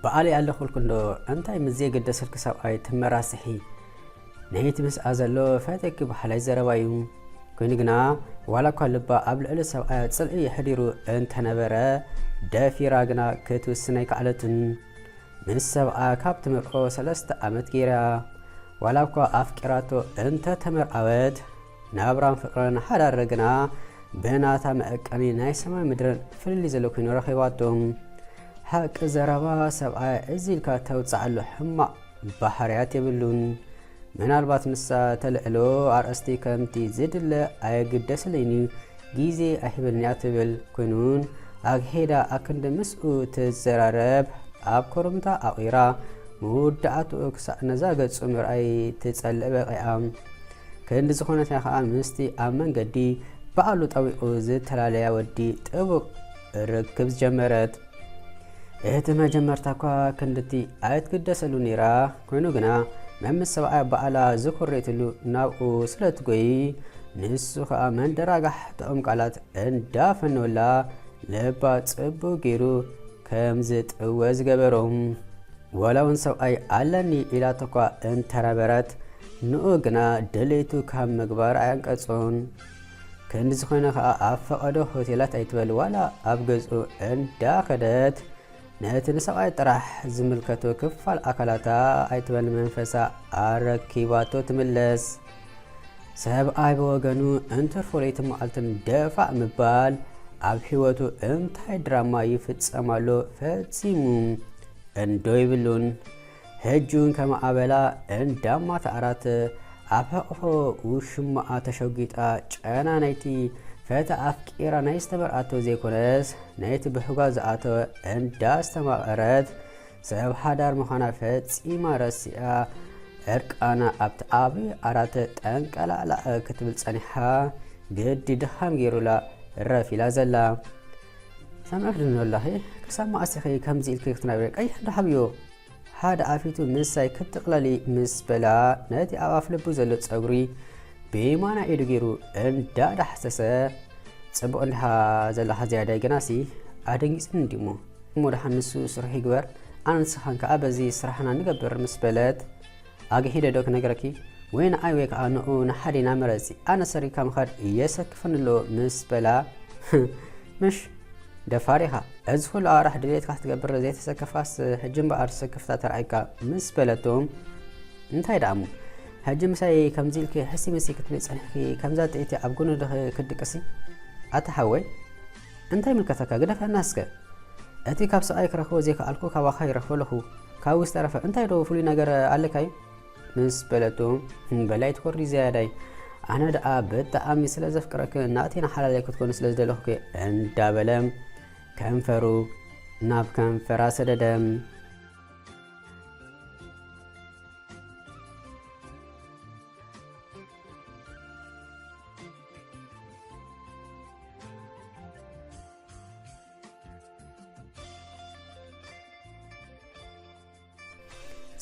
በዓል ኣለኹልኩ እንዶ እንታይ ምስ ዘይገደሰልኪ ሰብኣይ ትመራስሒ? ነይቲ ምስኣ ዘሎ ፈተኪ በሃላይ ዘረባ እዩ። ኮይኑ ግና ዋላ እኳ ልባ ኣብ ልዕሊ ሰብኣያ ጽልኢ የሕዲሩ እንተነበረ፣ ደፊራ ግና ክትውስን ኣይከኣለትን። ምስ ሰብኣ ካብ ትምርዖ ሰለስተ ዓመት ገይራ። ዋላ እኳ ኣፍቂራቶ እንተ ተመርዓወት፣ ናብራን ፍቕርን ሓዳር ግና ብናታ መዐቀኒ ናይ ሰማይ ምድርን ፍልልይ ዘሎ ኮይኑ ረኺባቶ። ሓቂ ዘረባ ሰብኣይ እዚ ኢልካ ተውፅዓሉ ሕማቕ ባህርያት የብሉን። ምናልባት ንሳ ተልዕሎ ኣርእስቲ ከምቲ ዝድለ ኣየግደስለይን እዩ፣ ግዜ ኣይህበልንያ ትብል ኮይኑን ኣግሄዳ ኣክንዲ ምስኡ ትዘራረብ ኣብ ኮረምታ ኣቑራ መወዳእትኡ ክሳዕ ነዛ ገጹ ምርኣይ ትጸልእ በቒዓ። ክንዲ ዝኾነት እያ ኸኣ ምስቲ ኣብ መንገዲ ባዕሉ ጠዊቑ ዝተላለያ ወዲ ጥቡቕ ርክብ ዝጀመረት። እቲ መጀመርታ እኳ ክንድቲ ኣይትግደሰሉ ነይራ፣ ኮይኑ ግና መምስ ሰብኣያ ባዕላ ዝኮሬትሉ ናብኡ ስለ ትጎይ፣ ንሱ ኸኣ መንደራጋሕ ጥዑም ቃላት እንዳፈነወላ ልባ ጽቡቕ ገይሩ ከም ዝጥወ ዝገበሮ። ዋላ እውን ሰብኣይ ኣለኒ ኢላቶ እኳ እንተነበረት፣ ንኡ ግና ድሌቱ ካብ ምግባር ኣየንቀጾን። ክንዲ ዝኾነ ኸኣ ኣብ ፈቐዶ ሆቴላት ኣይትበል ዋላ ኣብ ገዝኡ እንዳኸደት ነቲ ንሰብኣይ ጥራሕ ዝምልከቶ ክፋል ኣካላታ ኣይትበል መንፈሳ ኣረኪባቶ ትምለስ። ሰብኣይ ብወገኑ እንትርፎ ለይትን መዓልትን ደፋእ ምባል ኣብ ህይወቱ እንታይ ድራማ ይፍጸም ኣሎ ፈጺሙ እንዶ ይብሉን። ሕጂ እውን ከም ኣበላ እንዳማተኣራት ኣብ ሕቕፎ ውሽማኣ ተሸጒጣ ጨና ናይቲ ፈታ ኣፍቂራ ናይ ዝተመርኣቶ ዘይኮነስ ናይቲ ብሕጓ ዝኣተወ እንዳስተማቐረት ሰብ ሓዳር ምዃና ፈጺማ ረሲኣ ዕርቃና ኣብቲ ዓቢ ዓራት ጠንቀላዕላዕ ክትብል ጸኒሓ ግዲ ድኻም ገይሩላ ረፍ ኢላ ዘላ። ሰምዕክ ድኖ ኣለኺ ክሳብ መኣስ ኢኺ ከምዚ ኢልኪ ክትነብሪ ቀይሕ እንዶ ሓብዮ ሓደ ኣፊቱ ምሳይ ክትጥቕለሊ ምስ በላ ነቲ ኣብ ኣፍ ልቡ ዘሎ ጸጉሪ ብየማና ኢዱ ገይሩ እንዳዳሕሰሰ ጽቡቕ እንዲኻ ዘለኻ ዝያዳይ ግናሲ ኣደንጊጽኒ እንዲሞ እሞ ደሓን ንሱ ስርሑ ይግበር ኣነ ንስኻን ከኣ በዚ ስራሕና ንገብር ምስ በለት ኣግሂደ ዶ ክነግረኪ ወይ ንዓይ ወይ ከኣ ንኡ ንሓዴና ምረጺ ኣነ ሰሪካ ምኻድ የሰክፈኒ ኣሎ ምስ በላ ምሽ ደፋር ኢኻ እዚ ኩሉ ኣዋራሕ ድሌትካ ክትገብር ዘይተሰከፋስ ሕጂ እምበኣር ሰክፍታ ተርኣይካ ምስ በለቶ እንታይ ደኣ እሞ ሕጂ ምሳይ ከምዚ ኢልኪ ሕሲ ምሲ ክትብሊ ጸኒሕኪ ከምዛ ጥይቲ ኣብ ጎኒ ድኺ ክትድቅሲ ኣታ ሓወይ እንታይ ይምልከተካ ግደፈና እስከ እቲ ካብ ሰብኣይ ክረኽቦ ዘይከኣልኩ ካባኻ ይረኽቦ ኣለኹ ካብኡ ዝተረፈ እንታይ ዶ ፍሉይ ነገር ኣለካ እዩ ምስ በለቶ በላይ ትኮሪ ዘያዳይ ኣነ ደኣ ብጣዕሚ ስለ ዘፍቅረኪ ናተይና ሓላለይ ክትኮኒ ስለ ዝደለኹኪ እንዳበለ ከንፈሩ ናብ ከንፈራ ሰደደ።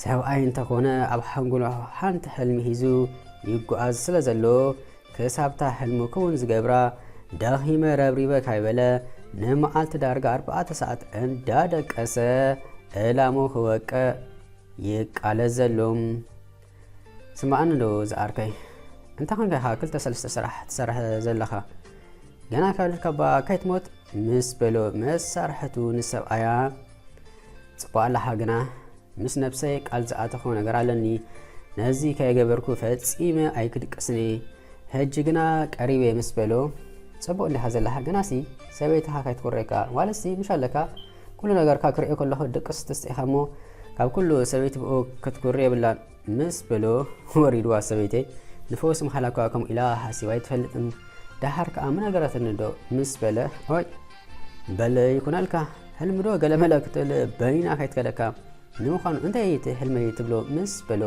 ሰብኣይ እንተኾነ ኣብ ሓንጎሉ ሓንቲ ሕልሚ ሒዙ ይጓዓዝ ስለ ዘሎ ክሳብታ ሕልሙ ክውን ዝገብራ ደኺመ ረብሪበ ካይበለ ንመዓልቲ ዳርጋ ኣርባዕተ ሰዓት እንዳደቀሰ ዕላሙ ክወቅዕ ይቃለስ ዘሎ። ስማዕኒ ዶ ዝዓርከይ እንተ ኸንካ ኢኻ ክልተ ሰለስተ ስራሕ ትሰርሕ ዘለኻ ገና ካብ ልካ እባ ከይትሞት ምስ በሎ መሳርሕቱ ንሰብኣያ ጽቡቕ ኣለኻ ግና ምስ ነብሰይ ቃል ዝኣተኾ ነገር ኣለኒ ነዚ ከይገበርኩ ፈጺመ ኣይክድቅስኒ ሕጂ ግና ቀሪበ ምስ በሎ ጽቡቕ እንዲኻ ዘለኻ ግናሲ ሰበይትኻ ከይትኩረካ ዋለሲ ምሽ ኣለካ ኩሉ ነገርካ ክርእዮ ከለኹ ድቅስ ትስጢኻ እሞ ካብ ኩሉ ሰበይቲ ብኡ ክትኩሪ የብላን ምስ በሎ ወሪድዋ ሰበይተይ ንፈውሲ ምሓላ እኳ ከምኡ ኢላ ሓሲባ ኣይትፈልጥን ደሓር ከኣ ምነገረትኒ ዶ ምስ በለ ኦይ በለ ይኩነልካ ሕልሚ ዶ ገለመለ ክትብል በይና ከይትከደካ ንምዃኑ እንታይ እቲ ሕልመይ ትብሎ ምስ በሎ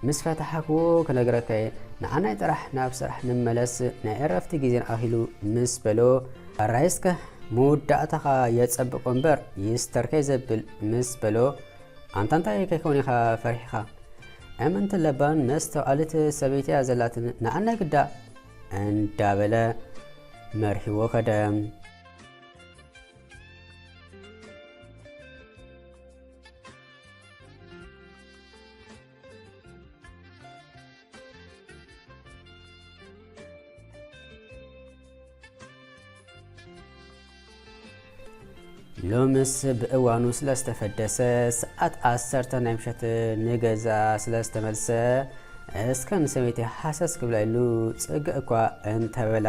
ምስ ፈታሓክዎ ክነግረካ እየ ንዓናይ ጥራሕ ናብ ስራሕ ንመለስ ናይ ዕረፍቲ ግዜን ኣኺሉ ምስ በሎ ራይስከ መወዳእታኻ የጸብቆ እምበር ይስተርከይ ዘብል ምስ በሎ ኣንታ እንታይ ከይከውን ኢኻ ፈሪሕኻ እምንቲ ለባን መስተውዓልት ሰበይትያ ዘላትን ንዓናይ ግዳ እንዳበለ መርሂዎ ከደ። ሎምስ ብእዋኑ ስለ ዝተፈደሰ፣ ሰዓት ዓሰርተ ናይ ምሸት ንገዛ ስለ ዝተመልሰ፣ እስከ ንሰበይቲ ሃሰስ ክብላ ኢሉ ጽግዕ እኳ እንተበላ፣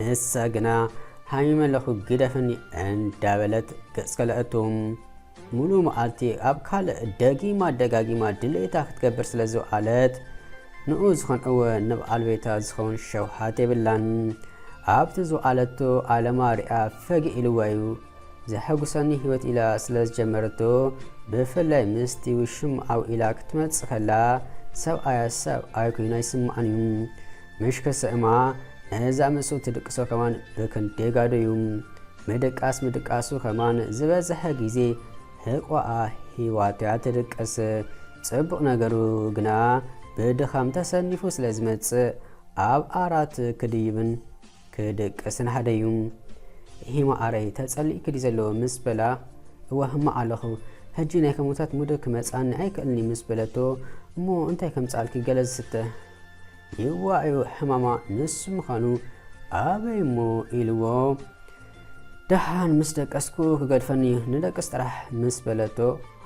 ንሳ ግና "ሃሚመ ኣለኹ፣ ግደፍኒ" እንዳበለት ገጽ ከለአቱ። ሙሉ መዓልቲ ኣብ ካልእ ደጊማ ደጋጊማ ድሌታ ክትገብር ስለ ዝውዓለት፣ ንኡ ዝኾን እወ ንበዓል ቤታ ዝኸውን ሸውሃት የብላን። ኣብቲ ዝውዓለቶ ኣለማ ሪኣ ፈጊእ ኢልዋ እዩ። ዘሐጉሰኒ ህይወት ኢላ ስለ ዝጀመረቶ፣ ብፍላይ ምስቲ ውሽም ኣውኢላ ክትመጽእ ከላ፣ ሰብኣያ ሰብኣይ ኮይኑ ኣይስምዓን እዩ። ምሽ ክስእማ፣ ነዛ ምስኡ ትድቅሶ ከማን ብክንደይ ጋዶ እዩ። ምድቃስ ምድቃሱ ከማን ዝበዝሐ ግዜ ህቆኣ ሂዋቶ እያ ትድቅስ። ጽቡቕ ነገሩ ግና ብድኻም ተሰኒፉ ስለ ዝመጽእ ኣብ ኣራት ክድይብን ክድቅስን ሓደ እዩ። "ይሄ ማዓረይ ተጸሊእኪ ድዩ ዘለዎ?" ምስ በላ፣ "እወ ህማቕ ኣለኹ። ሕጂ ናይ ከሙታት ሙድ ክመጻኒ ኣይክእልኒ" ምስ በለቶ፣ "እሞ እንታይ ከምጻልኪ ገለ ዝስተ?" ይዋዕዩ ሕማማ ንሱ ምዃኑ ኣበይ እሞ ኢልዎ። "ደሓን ምስ ደቀስኩ ክገድፈኒ እዩ፣ ንደቅስ ጥራሕ" ምስ በለቶ፣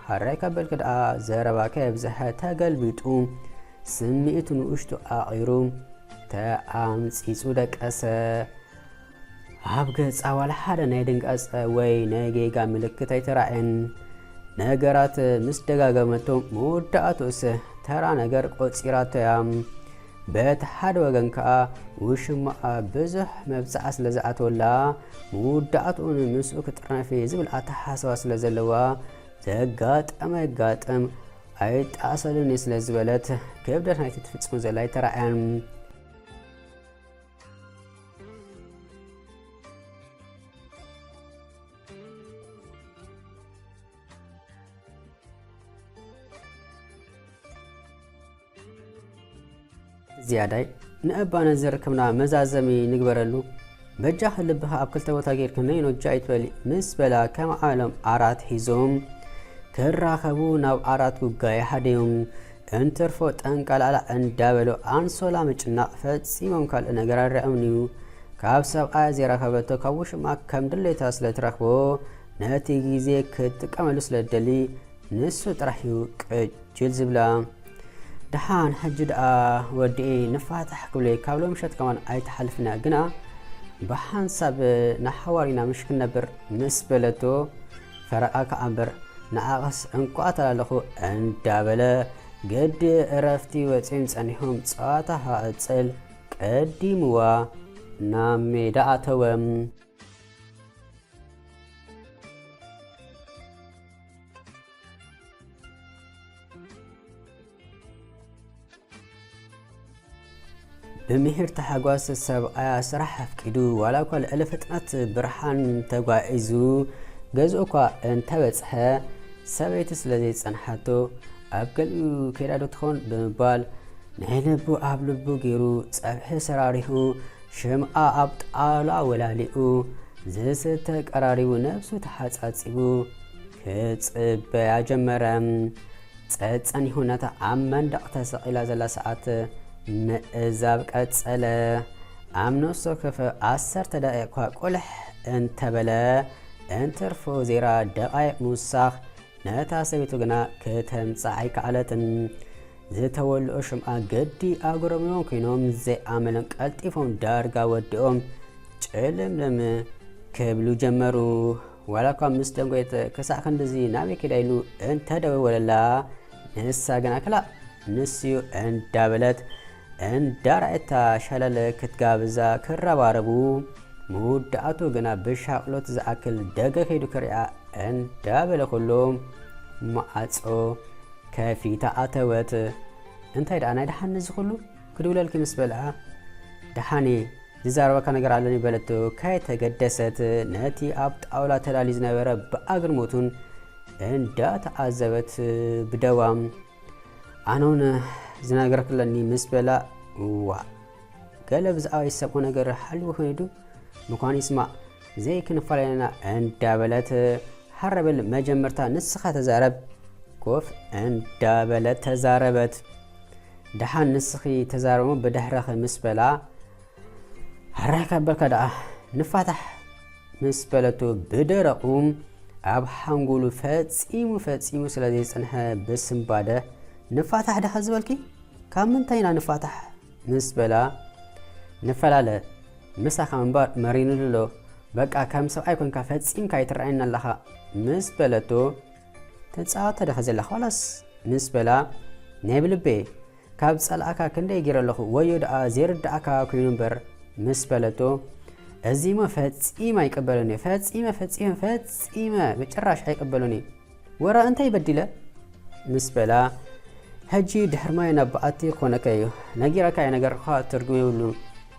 "ሃራይ ካብ በልኪ ደኣ ዘረባ ከየብዝሐ" ተገልቢጡ ስምዒቱ ንውሽጡ ዓቒሩ ተኣምጺጹ ደቀሰ። ኣብ ገጻ ዋላ ሓደ ናይ ድንጋጸ ወይ ናይ ጌጋ ምልክት ኣይተራእየን። ነገራት ምስ ደጋገመቶ መወዳእትኡስ ተራ ነገር ቆጺራቶ እያ። በቲ ሓደ ወገን ከኣ ውሽማኣ ብዙሕ መብጽዓ ስለ ዝኣተወላ፣ መወዳእትኡ ንምስኡ ክጥርነፍ እየ ዝብል ኣተሓሳስባ ስለ ዘለዋ፣ ዘጋጠመ የጋጥም ኣይጣሰልን እየ ስለ ዝበለት፣ ክብደት ናይቲ ትፍጽሞ ዘላ ኣይተራእያን። ዝያዳይ ንእባ ነዚ ርክብና መዛዘሚ ንግበረሉ። በጃኺ ልብኺ ኣብ ክልተ ቦታ ጌርኪ ነይ ኖጃ ኣይትበሊ ምስ በላ፣ ከም ዓለም ኣራት ሒዞም ክራኸቡ ናብ ኣራት ጉጋይ ሓደዮም። እንትርፎ ጠንቀላላ እንዳበሉ ኣንሶላ ምጭናቕ ፈጺሞም ካልእ ነገር ኣይረኣዩን እዩ። ካብ ሰብኣያ ዘይረኸበቶ ካብ ውሽማ ከም ድሌታ ስለ ትረኽቦ፣ ነቲ ግዜ ክትጥቀመሉ ስለ ትደሊ፣ ንሱ ጥራሕ እዩ ቅጅል ዝብላ። ደሓን ሕጂ ደኣ ወዲኤ ንፋታሕ ክብለይ ካብ ሎምሸት ከማን ኣይትሓልፍና ግና ብሓንሳብ ንሓዋር ኢና ምሽ ክንነብር ምስ በለቶ፣ ፈረቓ ከኣ እምበር ንዓቐስ እንቋ ተላለኹ እንዳበለ ግዲ እረፍቲ ወጺኦም ጸኒሖም ጸዋታ ክቕጽል ቀዲምዋ ናብ ሜዳ ኣተወ። ብምሒር ታሕጓስ ሰብኣያ ስራሕ ኣፍቂዱ፣ ዋላ እኳ ልዕሊ ፍጥነት ብርሃን ተጓዒዙ ገዝኡ እኳ እንተበጽሐ፣ ሰበይቲ ስለ ዘይጸንሓቶ፣ ኣብ ገሊኡ ከይዳ ዶ ትኸውን ብምባል፣ ናይ ልቡ ኣብ ልቡ ገይሩ፣ ጸብሒ ሰራሪሑ፣ ሽምዓ ኣብ ጣውላ ወላሊኡ፣ ዝስተ ቀራሪቡ፣ ነብሱ ተሓጻጺቡ፣ ክጽበያ ጀመረ። ጸጸኒሑ ነታ ኣብ መንደቕ ተሰቒላ ዘላ ሰዓት ምእዛብ ቀጸለ። ኣብ ነፍሲ ወከፍ ዓሰርተ ደቂቕ እኳ ቁልሕ እንተበለ፣ እንትርፎ ዜራ ደቓይቕ ምውሳኽ፣ ነታ ሰበይቱ ግና ከተምጽኣ ኣይከኣለትን። ዝተወልኦ ሽምዓ ግዲ ኣጉረምርሞም ኮይኖም፣ ዘይኣመሎም ቀልጢፎም ዳርጋ ወዲኦም ጭልምልም ክብሉ ጀመሩ። ዋላ እኳ ምስ ደንጎየት፣ ክሳዕ ክንድዚ ናበይ ከይዳ ኢሉ እንተደወለላ፣ ንሳ ግና ክላእ ንስዩ እንዳበለት እንዳረኣየታ ሸለል ክትጋብዛ ክረባረቡ፣ መወዳእቱ ግና ብሻቕሎት ዝኣክል ደገ ከይዱ ክሪኣ እንዳበለ ኩሉ ማዕጾ ከፊታ ኣተወት። እንታይ ደኣ ናይ ደሓን እዚ ኩሉ ክድውለልኪ ምስ በልኣ፣ ደሓን እየ፣ ዝዛረበካ ነገር ኣለኒ በለቶ። ከይተገደሰት ነቲ ኣብ ጣውላ ተዳልዩ ዝነበረ ብኣግርሞቱን እንዳተዓዘበት ብደዋም፣ ኣነ እውን ዝነግረክለኒ ምስ በላ፣ እዋ፣ ገለ ብዛዕባ ይሰምዖ ነገር ሃልዩ ኮይኑ ዱ ምዃኑ ይስማዕ፣ ዘይክንፈላለየና እንዳበለት፣ ሃረ በል መጀመርታ ንስኻ ተዛረብ፣ ኮፍ እንዳበለት ተዛረበት። ደሓን ንስኺ ተዛረቡ ብድሕረኺ ምስ በላ፣ ሃራይ ካብ በልካ ደኣ ንፋታሕ ምስ በለቶ ብደረቑ ኣብ ሓንጎሉ ፈጺሙ ፈጺሙ ስለ ዘይጸንሐ ብስንባደ፣ "ንፋታሕ ዲኻ ዝበልኪ? ካብ ምንታይ ኢና ንፋታሕ?" ምስ በላ፣ "ንፈላለ፣ ምሳኻ ምንባር መሪኑኒ ኣሎ፣ በቃ ከም ሰብኣይ ኮንካ ፈጺምካ ኣይትረኣየኒ ኣለኻ" ምስ በለቶ፣ "ትጻወታ ዲኻ ዘለኻ ዋላስ?" ምስ በላ፣ "ናይ ብልበይ፣ ካብ ጸላእካ ክንደይ ገይረ ኣለኹ፣ ወዮ ደኣ ዘይርድኣካ ኮይኑ እምበር" ምስ በለቶ፣ "እዚሞ ፈጺመ ኣይቅበሎን እየ፣ ፈጺመ፣ ፈጺመ፣ ፈጺመ ብጭራሽ ኣይቅበሎን እየ። ወረ እንታይ በዲለ?" ምስ በላ፣ "ሕጂ ድሕሪ ማይ ናብ በዓቲ ክኾነካ እዩ፣ ነጊረካ እየ፣ ነገር እኳ ትርጉም የብሉን።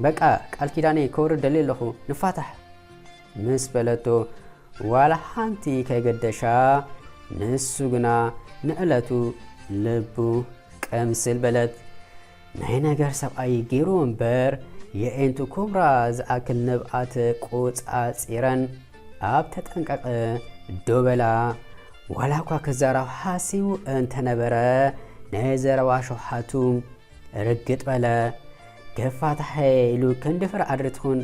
በቃ ቃል ኪዳነይ ከውርድ ደልየ ኣለኹ፣ ንፋታሕ" ምስ በለቶ፣ ዋላ ሓንቲ ከይገደሻ፣ ንሱ ግና ንዕለቱ ልቡ ቅምስል በለት። ናይ ነገር ሰብኣይ ገይሩ እምበር፣ የዒንቱ ኩምራ ዝኣክል ንብዓት ቆጻጺረን ኣብ ተጠንቀቕ ደው በላ። ዋላ እኳ ክዛረብ ሓሲቡ እንተነበረ፣ ናይ ዘረባ ሸውሓቱ ርግጥ በለ። "ክፋታሐ" ኢሉ ክንዲ ፍረ ኣድሪ ትኹን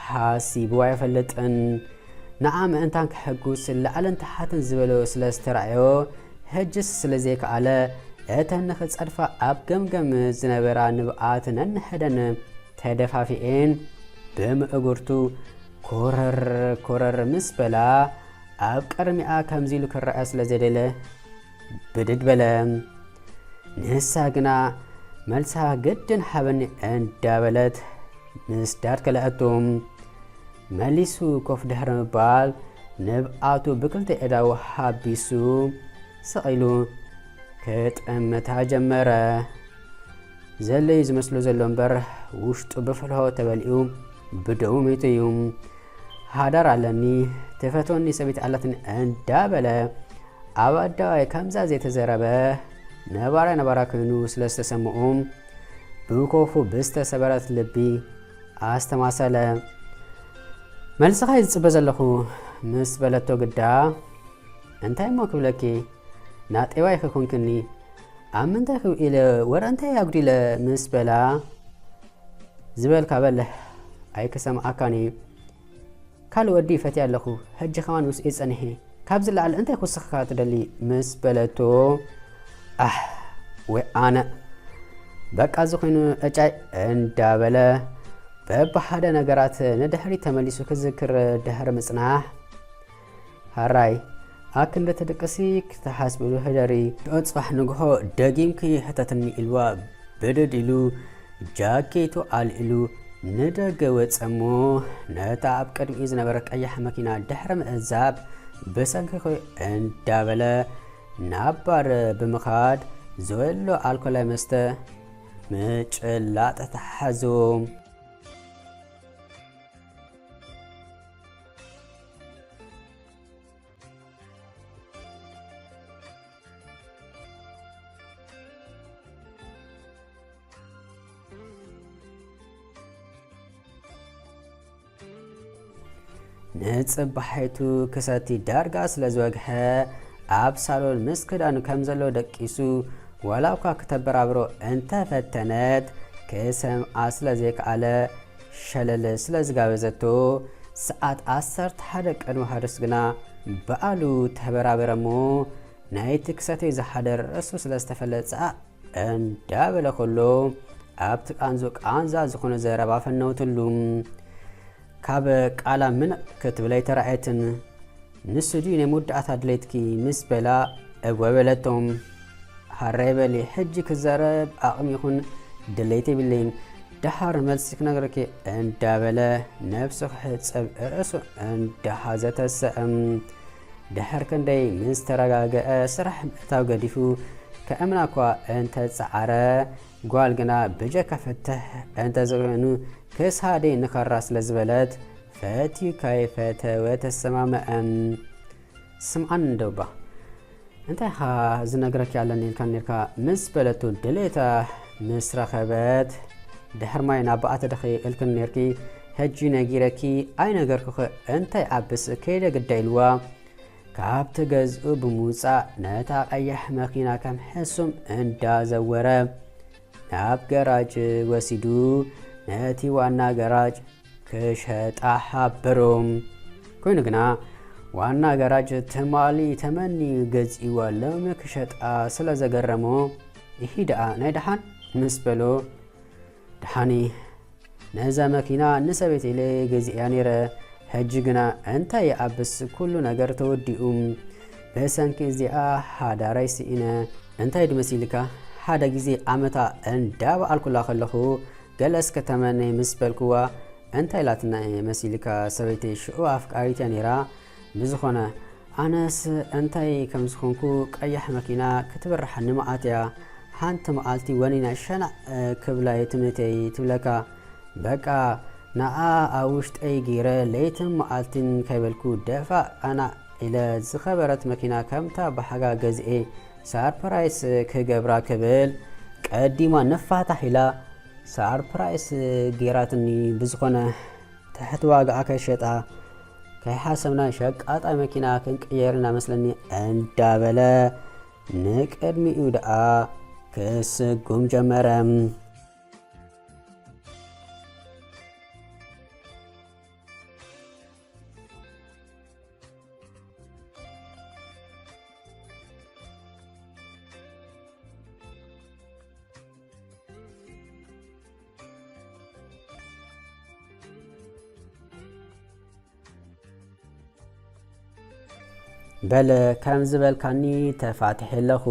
ሓሲቡ ኣይፈልጥን። ንዓ ምእንታን ክሕጉስ ላዕልን ታሕትን ዝበሎ ስለ ዝተራእዮ፣ ሕጅስ ስለ ዘይከኣለ፣ እተን ንኽጸድፋ ኣብ ገምገም ዝነበራ ንብዓት ነንሕደን ተደፋፊኤን ብምእጉርቱ ኮረር ኮረር ምስ በላ፣ ኣብ ቅድሚኣ ከምዚ ኢሉ ክረኣ ስለ ዘይደለ ብድድ በለ። ንሳ ግና መልሳ ግድን ሓበኒ እንዳበለት ምስዳድ ከልኣቶ። መሊሱ ኮፍ ድሕሪ ምባል ንብዓቱ ብክልተ ኣእዳዉ ሓቢሱ ስቕ ኢሉ ክጥምታ ጀመረ። ዘሎ እዩ ዝመስሎ ዘሎ እምበር፣ ውሽጡ ብፍልሆ ተበሊዑ ብደሙ መይቱ እዩ። "ሓዳር ኣለኒ፣ ትፈትወኒ ሰበይቲ ኣላትኒ" እንዳበለ ኣብ ኣደባባይ ከምዛ ዘይተዘረበ ነባራይ ነባራ ኮይኑ ስለ ዝተሰምኡ፣ ብኮፉ ብዝተሰበረት ልቢ ኣስተማሰለ። "መልስኻ እየ ዝጽበ ዘለኹ" ምስ በለቶ ግዳ፣ "እንታይ እሞ ክብለኪ? ናጤባይ ከይኮንክኒ፣ ኣብ ምንታይ ክውዒለ ወረ እንታይ ኣጉዲለ?" ምስ በላ፣ "ዝበልካ በል፣ ኣይክሰምዓካን እየ። ካልእ ወዲ ፈትየ ኣለኹ፣ ሕጂ ከማን ምስኡ እየ ጸኒሐ። ካብዚ ላዕሊ እንታይ ክውስኸካ ትደሊ?" ምስ በለቶ፣ "ኣሕ፣ ወይ ኣነ፣ በቃ እዚ ኮይኑ ዕጫይ" እንዳበለ፣ በብሓደ ነገራት ንድሕሪት ተመሊሱ ክዝክር ድሕሪ ምጽናሕ፣ "ሃራይ፣ ኣክንዲ ትድቅሲ ክትሓስብሉ ሕደሪ። ጽባሕ ንግሆ ደጊምኪ ሕተትኒ" ኢልዋ ብድድ ኢሉ ጃኬቱ ኣልዒሉ ንደገ ወጸ እሞ፣ ነታ ኣብ ቅድሚኡ ዝነበረት ቀያሕ መኪና ድሕሪ ምዕዛብ፣ ብሰንኪ እንዳበለ ናብ ባር ብምኻድ፣ ዘሎ ኣልኮላዊ መስተ ምጭላጥ ተታሓዞ። ንጽባሒቱ ክሰቲ ዳርጋ ስለ ዝወግሐ፣ ኣብ ሳሎን ምስ ክዳኑ ከም ዘሎ ደቂሱ፣ ዋላ እኳ ክተበራብሮ እንተፈተነት፣ ክሰምዓ ስለ ዘይከኣለ፣ ሸለል ስለ ዝጋበዘቶ፣ ሰዓት ዓሰርተ ሓደ ቅድሚ ሃዱስ ግና በኣሉ ተበራበረ እሞ፣ ናይቲ ክሰትዮ ዝሓደር ርእሱ ስለ ዝተፈለጸ፣ እንዳበለ ከሎ፣ ኣብቲ ቃንዞ ቃንዛ ዝኾነ ዘረባ ፈነውትሉ። ካብ ቃላ ምንቕ ክትብል ኣይተራእየትን። "ንሱ ድዩ ናይ መወዳእታ ድሌትኪ?" ምስ በላ፣ "እወ" በለቶ። "ሃራይ በሊ፣ ሕጂ ክዛረብ ዓቕሚ ይኹን ድሌት የብለይን፣ ደሓር መልሲ ክነግረኪ" እንዳበለ ነብሱ ክሕጸብ ርእሱ እንዳሓዘ ተሰእም። ድሕር ክንደይ ምስ ተረጋግአ፣ ስራሕ ምእታው ገዲፉ ከእምና እኳ እንተጸዓረ፣ ጓል ግና ብጀካ ፍትሕ እንተዘይኮይኑ ክሳደይ ንኸራ ስለ ዝበለት፣ ፈትዩ ከይፈተወ ተሰማምዐ። "ስምዓኒ እንዶ እባ፣ እንታይ ኢኻ ዝነግረኪ ኣለኒ ኢልካ ኔርካ?" ምስ በለቶ፣ ድሌታ ምስ ረኸበት፣ "ድሕር ማይ ናብ በዓቲ ዲኺ ኢልክኒ ኔርኪ፣ ሕጂ ነጊረኪ ኣይነገርኩኺ እንታይ ዓብስ ከይደ ግዳ" ኢልዋ፣ ካብቲ ገዝኡ ብምውጻእ ነታ ቀያሕ መኪና ከም ሕሱም እንዳዘወረ ናብ ገራጅ ወሲዱ ነቲ ዋና ገራጅ ክሸጣ ሓበሮ። ኮይኑ ግና ዋና ጋራጅ ትማሊ ተመኒ ገዚእዋ ሎሚ ክሸጣ ስለ ዘገረሞ፣ "ይሂ ደኣ ናይ ደሓን?" ምስ በሎ፣ "ደሓኒ፣ ነዛ መኪና ንሰበይተይ ኢለ ገዚእያ ነይረ። ሕጂ ግና እንታይ ይኣብስ፣ ኩሉ ነገር ተወዲኡ። ብሰንኪ እዚኣ ሓዳረይ ስኢነ። እንታይ ድመሲልካ? ሓደ ግዜ ኣመታ እንዳበኣልኩላ ከለኹ፣ ገለ እስከ ተመነይ ምስ በልኩዋ፣ እንታይ ኢላትና እየ መሲልካ ሰበይተይ ሽዑ ኣፍቃሪት እያ ነይራ። ብዝኾነ፣ ኣነስ እንታይ ከም ዝኾንኩ ቀያሕ መኪና ክትብርሓኒ መዓት እያ። ሓንቲ መዓልቲ ወኒና ሸናዕ ክብላ የትምተይ ትብለካ። በቃ ንዓ ኣብ ውሽጠይ ገይረ ለይትን መዓልትን ከይበልኩ ደፋ ቀና ኢለ ዝኸበረት መኪና ከምታ ብሓጋ ገዝኤ ሳርፕራይስ ክገብራ ክብል ቀዲማ ንፋታሕ ኢላ ሳርፕራይስ ገይራትኒ። ብዝኾነ ትሕቲ ዋጋኣ ከይሸጣ ከይሓሰብና ሸቃጣይ መኪና ክንቅየር ኢና መስለኒ" እንዳበለ ንቅድሚኡ ደኣ ክስጉም ጀመረ። "በል ከም ዝበልካኒ ተፋቲሐ ኣለኹ፣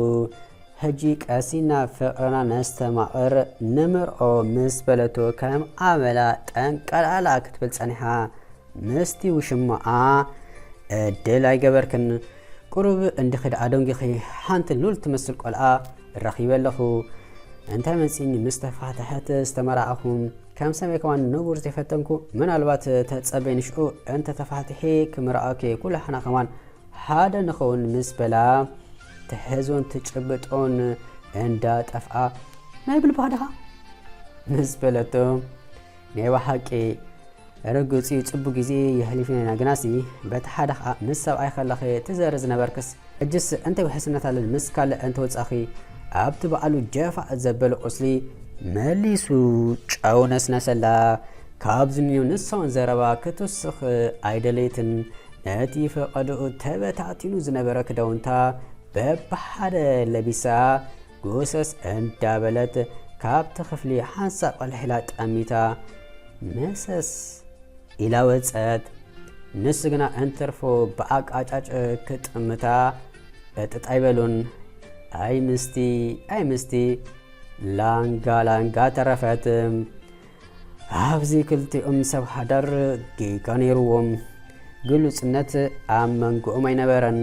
ሕጂ ቀሲና ፍቕርና ነስተማቕር፣ ንምርዖ" ምስ በለቶ ከም ኣመላ ጠንቀላላ ክትብል ጸኒሓ። ምስቲ ውሽማኣ ዕድል ኣይገበርክን። ቁሩብ እንዲኺ ደኣ ደንጊኺ፣ ሓንቲ ሉል ትመስል ቆልዓ ረኺበ ኣለኹ። እንታይ መጺኒ ምስ ተፋተሐት ዝተመራዓኹ። ከም ሰበይ ከማን ንቡር ዘይፈተንኩ፣ ምናልባት ተጸበይ ንሽዑ እንተ ተፋቲሐ ክምርዓወኪ፣ ኩላህና ከማን ሓደ ንኸውን ምስ በላ፣ ትሕዞን ትጭብጦን እንዳ ጠፍኣ፣ "ናይ ብልብኻ ድኻ?" ምስ በለቶ፣ ናይ ብሓቂ ርግጽ እዩ፣ ጽቡቕ ግዜ የሕሊፍና ኢና። ግናሲ፣ በቲ ሓደ ኸኣ ምስ ሰብኣይ ከለኺ ትዘሪ ዝነበርክስ፣ ሕጅስ እንታይ ውሕስነት ኣለን ምስ ካልእ እንተወጻኺ? ኣብቲ ባዕሉ ጀፋዕ ዘበለ ቁስሊ መሊሱ ጨው ነስነሰላ። ካብ ዝንዮ ንሳውን ዘረባ ክትውስኽ ኣይደለየትን። ነቲ ፈቐዶኡ ተበታቲኑ ዝነበረ ክዳውንታ በብሓደ ለቢሳ፣ ጎሰስ እንዳበለት ካብቲ ክፍሊ ሓንሳብ ቐልሕ ኢላ ጠሚታ፣ መሰስ ኢላ ወጸት። ንሱ ግና እንትርፎ ብኣቃጫጭ ክጥምታ እጥጥ ኣይበሉን። ኣይ ምስቲ፣ ኣይ ምስቲ፣ ላንጋ ላንጋ ተረፈት። ኣብዚ ክልቲኦም ሰብ ሓዳር ጌጋ ነይርዎም። ግሉጽነት ኣብ መንጎኦም ኣይነበረን።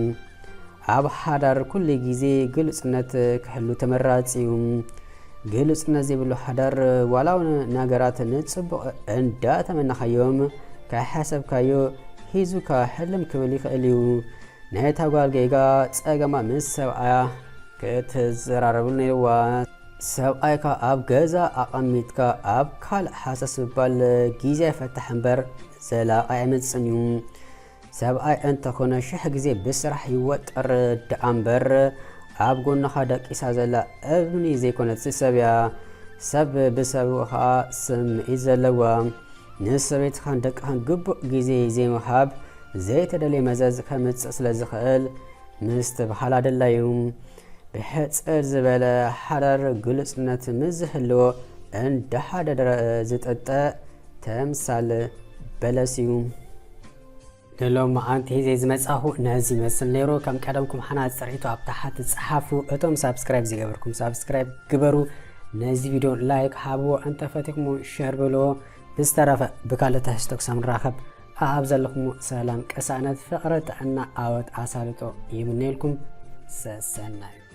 ኣብ ሓዳር ኩሉ ግዜ ግሉጽነት ክህሉ ተመራጺ እዩ። ግሉጽነት ዘይብሉ ሓዳር ዋላ እውን ነገራት ንጽቡቕ እንዳተመነኻዮም፣ ከይሓሰብካዮ ሒዙካ ሕልም ክብል ይኽእል እዩ። ናይታ ጓል ጌጋ ጸገማ ምስ ሰብኣያ ክትዘራረብሉ ነይርዋ። ሰብኣይካ ኣብ ገዛ ኣቐሚጥካ ኣብ ካልእ ሃሰስ ምባል ግዜ ይፈትሕ እምበር ዘላቒ ኣይመጽእን እዩ። ሰብኣይ እንተኾነ ሽሕ ግዜ ብስራሕ ይወጠር ደኣ እምበር ኣብ ጎንኻ ደቂሳ ዘላ እምኒ ዘይኮነትሲ ሰብ እያ። ሰብ ብሰብኡ ኸኣ ስምዒት ዘለዋ። ንሰበይትኻን ደቅኻን ግቡእ ግዜ ዘይምሃብ ዘይተደልየ መዘዝ ከምጽእ ስለ ዝኽእል ምስትብሃል ኣድላዩ። ብሕጽር ዝበለ ሓዳር ግሉጽነት ምስ ዝህልዎ እንዳ ሓደ ደረ ዝጥጠ ተምሳል በለስ እዩ። ንሎማዓንቲ ሒዘ ዝመጻኹ ነዚ ይመስል ነይሩ። ከም ቀደምኩም ሓናጺ ርእይቶ ኣብ ታሕቲ ጸሓፉ። እቶም ሳብስክራይብ ዘይገበርኩም ሳብስክራይብ ግበሩ። ነዚ ቪድዮ ላይክ ሃብዎ፣ እንተፈቲኹሞ ሸር በልዎ። ብዝተረፈ ብካልእ ትሕዝቶ ክሳብ ንራኸብ ኣብ ዘለኹሞ ሰላም፣ ቅሳነት፣ ፍቕሪ፣ ጥዕና፣ ዓወት፣ ኣሳልጦ ይምነየልኩም። ሰሰናዩ።